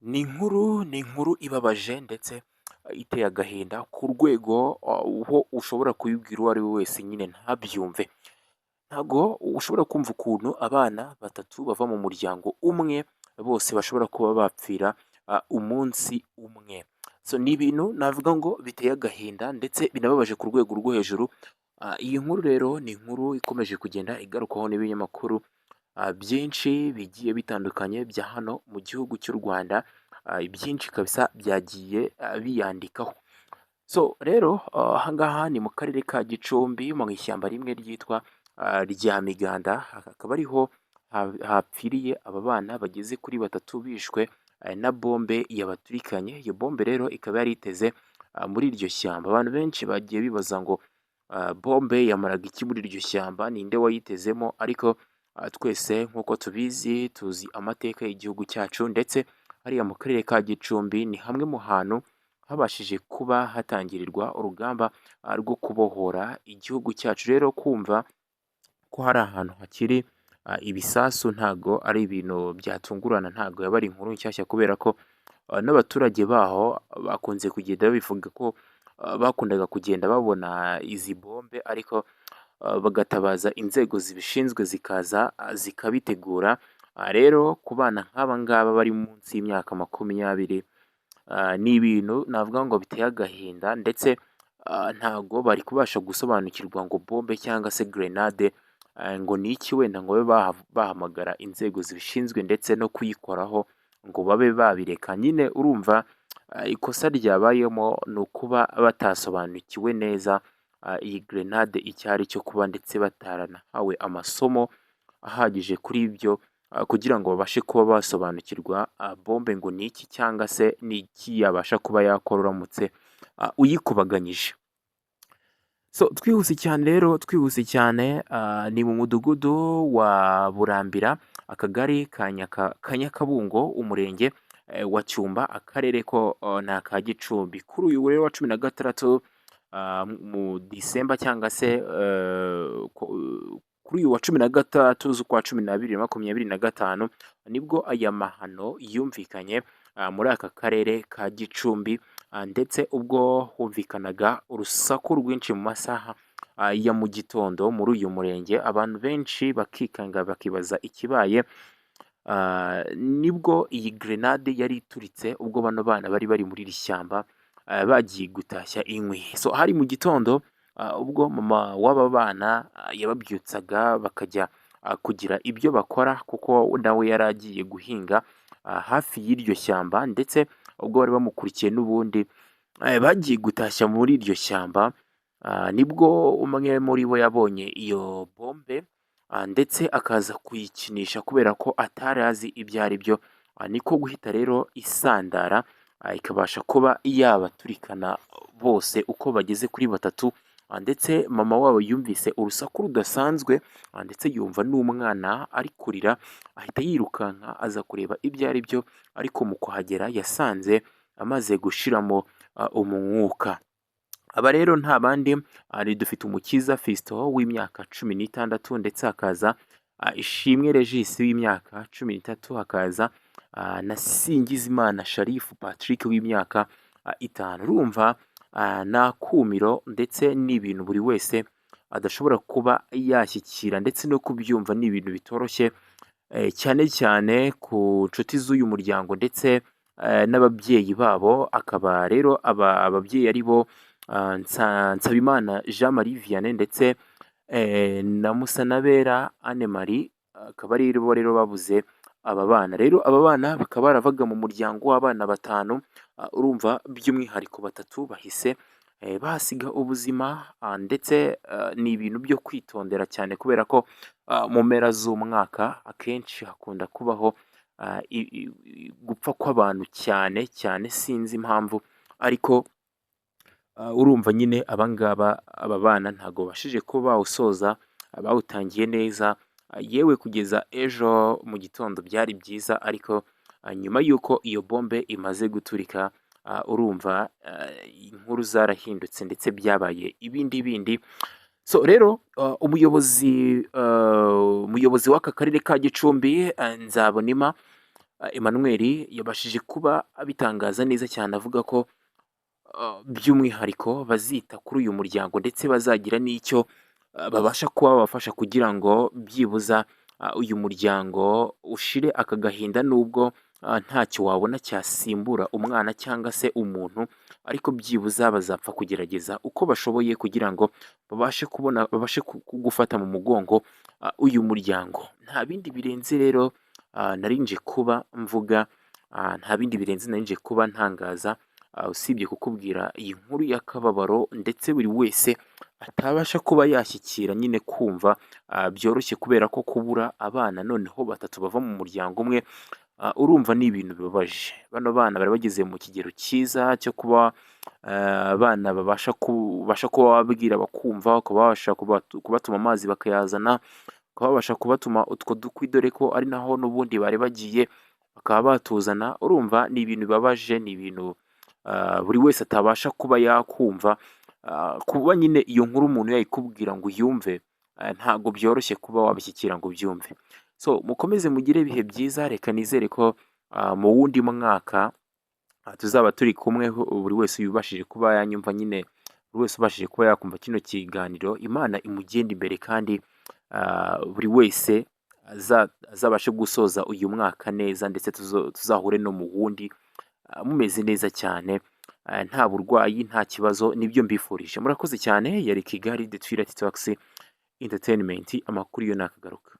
Ni inkuru ibabaje ndetse iteye agahinda ku rwego aho ushobora kuyibwira uwo ari we wese nyine ntabyumve. Ntabwo ushobora kumva ukuntu abana batatu bava mu muryango umwe bose bashobora kuba bapfira umunsi umwe. So ni ibintu navuga ngo biteye agahinda ndetse binababaje ku rwego rwo hejuru. Iyi nkuru rero ni inkuru ikomeje kugenda igarukwaho n'ibinyamakuru byinshi bigiye bitandukanye bya hano mu gihugu cy'u Rwanda, byinshi kabisa byagiye biyandikaho. So rero aha ngaha ni mu karere ka Gicumbi, mu ishyamba rimwe ryitwa rya Miganda, akaba ariho hapfiriye aba bana bageze kuri batatu bishwe na bombe yabaturikanye. Iyo bombe rero ikaba yari iteze muri iryo shyamba. Abantu benshi bagiye bibaza ngo bombe yamaraga iki muri iryo shyamba, ninde wayitezemo? Ariko twese nk'uko tubizi, tuzi amateka y'igihugu cyacu, ndetse hariya mu karere ka Gicumbi ni hamwe mu hantu habashije kuba hatangirirwa urugamba rwo kubohora igihugu cyacu. Rero kumva ko hari ahantu hakiri ibisasu ntago ari ibintu byatungurana, ntago yaba ari inkuru nshyashya, kubera ko n'abaturage baho bakunze kugenda babivuga ko bakundaga kugenda babona izi bombe, ariko bagatabaza inzego zibishinzwe zikaza zikabitegura. Rero ku bana nk'aba ngaba bari munsi y'imyaka 20, ni ibintu navuga ngo biteye agahinda, ndetse ntago bari kubasha gusobanukirwa ngo bombe cyangwa se grenade ngo ni iki, wenda ngo babe bahamagara inzego zibishinzwe ndetse no kuyikoraho ngo babe babireka. Nyine urumva ikosa ryabayemo ni ukuba batasobanukiwe neza iyi grenade icyo ari cyo, kuba ndetse bataranahawe amasomo ahagije kuri ibyo kugira ngo babashe kuba basobanukirwa bombe ngo ni iki, cyangwa se ni iki yabasha kuba yakora uramutse uyikubaganyije. So twihuse cyane rero, twihuse cyane, ni mu mudugudu wa Burambira, akagari ka Nyakabungo, umurenge wa Cyumba, akarere ko ni aka Gicumbi. Kuri uyu rero wa 16 mu Disemba, cyangwa se kuri uyu wa 16 z'ukwa 12 2025, nibwo aya mahano yumvikanye muri aka karere ka Gicumbi, ndetse ubwo humvikanaga urusaku rwinshi mu masaha ya mu gitondo muri uyu murenge, abantu benshi bakikanga bakibaza ikibaye. Nibwo iyi grenade yari ituritse ubwo bano bana bari bari muri iri shyamba bagiye gutashya inkwi. So hari mu gitondo ubwo mama w'aba bana yababyutsaga bakajya kugira ibyo bakora, kuko nawe yari agiye guhinga hafi y'iryo shyamba, ndetse ubwo bari bamukurikiye n'ubundi bagiye gutashya muri iryo shyamba, nibwo umwe muri bo yabonye iyo bombe ndetse akaza kuyikinisha kubera ko atari azi ibyo ari byo, niko guhita rero isandara ikabasha kuba yabaturikana bose uko bageze kuri batatu. Ndetse mama wabo yumvise urusaku rudasanzwe, ndetse yumva n'umwana ari kurira, ahita yirukanka aza kureba ibyo ari byo, ariko mu kuhagera yasanze amaze gushiramo umwuka. Aba rero nta bandi ni Dufitumukiza Fiston w'imyaka 16, ndetse hakaza Ishimwe Regis w'imyaka 13, hakaza na Singizimana Sharifu Patrick w'imyaka 5. Urumva ni akumiro, ndetse ni ibintu buri wese adashobora kuba yashyikira, ndetse no kubyumva ni ibintu bitoroshye, cyane cyane ku nshuti z'uyu muryango ndetse n'ababyeyi babo. Akaba rero aba ababyeyi ari bo Nsabimana Jean Marie Vianney ndetse na Musanabera Anne Marie, akaba ari bo rero babuze aba bana. Rero aba bana bakaba baravaga mu muryango w'abana batanu, urumva by'umwihariko batatu bahise bahasiga ubuzima, ndetse ni ibintu byo kwitondera cyane, kubera ko mu mpera z'umwaka akenshi hakunda kubaho gupfa kw'abantu cyane cyane, sinzi impamvu, ariko urumva nyine abangaba, aba bana ntabwo babashije kuba bawusoza, bawutangiye neza, yewe kugeza ejo mu gitondo byari byiza, ariko nyuma y'uko iyo bombe imaze guturika, urumva inkuru zarahindutse ndetse byabaye ibindi bindi. So rero umuyobozi w'aka karere ka Gicumbi, Nzabonimpa Emmanuel yabashije kuba abitangaza neza cyane, avuga ko by'umwihariko bazita kuri uyu muryango, ndetse bazagira n'icyo babasha kuba babafasha kugira ngo byibuza uyu muryango ushire aka gahinda, nubwo ntacyo wabona cyasimbura umwana cyangwa se umuntu, ariko byibuza bazapfa kugerageza uko bashoboye kugira ngo babashe kubona, babashe gufata mu mugongo uyu muryango. Nta bindi birenze rero narinje kuba mvuga, nta bindi birenze narinje kuba ntangaza, usibye kukubwira iyi nkuru y'akababaro, ndetse buri wese atabasha kuba yashyikira nyine kumva byoroshye, kubera ko kubura abana noneho batatu bava mu muryango umwe, urumva ni ibintu bibabaje. Bano bana bari bageze mu kigero cyiza cyo kuba abana babasha kuba wabwira bakumva, ukaba wabasha kubatuma amazi bakayazana, ukaba wabasha kubatuma utwo dukwi, dore ko ari naho n'ubundi bari bagiye, bakaba batuzana. Urumva ni ibintu bibabaje, ni ibintu buri wese atabasha kuba yakumva. Kuba nyine iyo nkuru umuntu yayikubwira ngo uyumve, ntabwo byoroshye kuba wabishyikira ngo ubyumve. So mukomeze mugire ibihe byiza. Reka nizere ko mu wundi mwaka tuzaba turi kumwe. Buri wese ubashije kuba yanyumva nyine, buri wese ubashije kuba yakumva kino kiganiro, Imana imugende imbere, kandi buri wese azabashe gusoza uyu mwaka neza, ndetse tuzahure no mu wundi mumeze neza cyane, nta burwayi, nta kibazo. Nibyo mbifurije. Murakoze cyane. Yari Kigali The Twilight Talks Entertainment. Amakuru yo nakagaruka.